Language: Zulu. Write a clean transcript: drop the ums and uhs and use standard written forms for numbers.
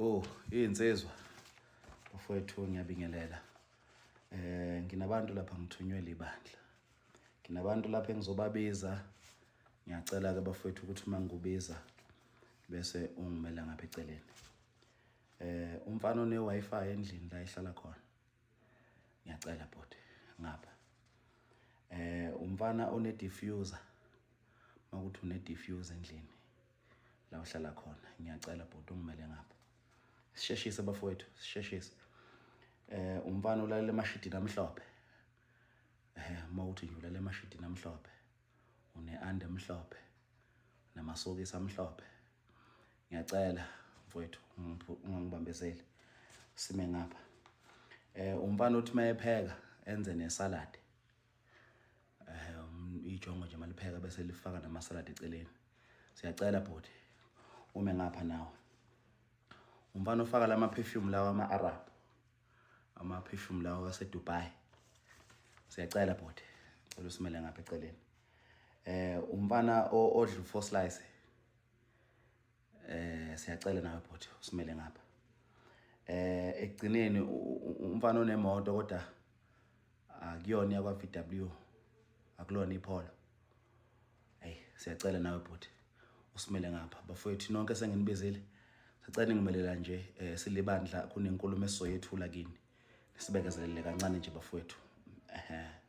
Oh, iy'nsizwa bafowethu ngiyabingelela. Nginabantu lapha ngithunywe libandla. Nginabantu lapha engizobabiza. Ngiyacela ke bafowethu ukuthi uma ngikubiza bese ungimela ngapha eceleni. Umfana one Wi-Fi endlini la ehlala khona. Ngiyacela bhuti ngapha. Umfana one diffuser. Makuthi une diffuser endlini. La uhlala khona ngiyacela bhuti ungimele ngapha sisheshise bafowethu sisheshise. Umfana ulalela emashidini amhlophe, uma uthi nje ulala emashidini amhlophe, une-ande emhlophe namasokisi amhlophe, ngiyacela mfowethu ungangibambezeli, sime ngapha. Umfana uthi mayepheka enze nesalad, ijongo nje malipheka bese lifaka namasalad eceleni, siyacela bhuti ume ngapha nawe. Umfana ofaka lama perfume lawa ama-Arab, ama perfume lawa ase-Dubai, siyacela bhuti, cela usimele ngapha eceleni. Umfana odla u-four slice, siyacela nawe bhuti usimele ngapha. Ekugcineni umfana onemoto kodwa akuyona yakwa VW, akulona iPolo. Hey, siyacela nawe bhuti usimele ngapha. Bafowethu nonke senginibizile, sicela ningimelela nje, silibandla, kunenkulumo esizoyethula kini, sibekezelele kancane nje bafowethu. Ehe.